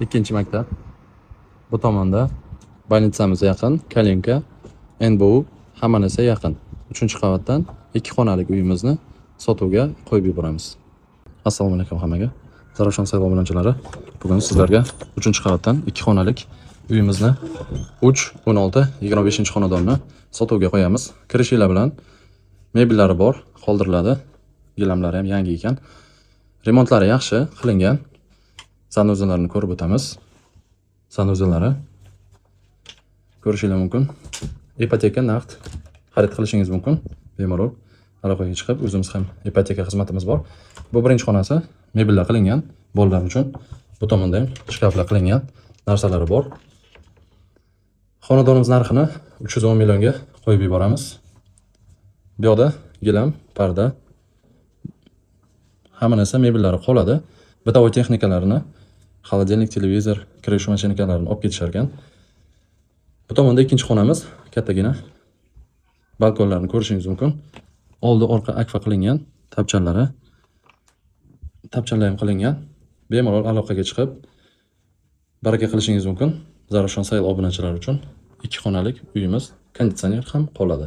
Ikkinchi maktab. Bu tomonda больница miz yaqin, Kalinka, NBU, hamma narsa yaqin. Uchinchi qavatdan ikki xonalik uyimizni sotuvga qo'yib yuboramiz. Assalomu alaykum hammaga. Zarafshon sayl obunachilari, bugun sizlarga uchinchi qavatdan ikki xonalik uyimizni 3, 16, 25 xonadonni sotuvga qo'yamiz. Kirishinglar bilan mebellari bor, qoldiriladi. Gilamlari ham yangi ekan. Remontlari yaxshi qilingan. Санузел larini ko'rib o'tamiz. Санузел lari ko'rishingiz mumkin. Ipoteka, naqd xarid qilishingiz mumkin. Bemalol aloqaga chiqib, o'zimiz ham ipoteka xizmatimiz bor. Bu birinchi xonasi, mebellar qilingan bolalar uchun. Bu tomonda ham shkaflar qilingan, narsalari bor. Xonadonimiz narxini 310 millionga qo'yib yuboramiz. Bu yoqda gilam, parda, hamma narsa, mebellari qoladi. Бытовой texnikalarini, холодильник, televizor, kir yuvish mashinkalarini olib ketishar ekan. Bu tomonda ikkinchi xonamiz, kattagina. Balkonlarni ko'rishingiz mumkin. Oldi, orqa akfa qilingan, tapchanlari. Tapchanlar ham qilingan. Bemalol aloqaga chiqib baraka qilishingiz mumkin. Zarafshon sayl obunachilari uchun ikki xonalik uyimiz, konditsioner ham qoladi.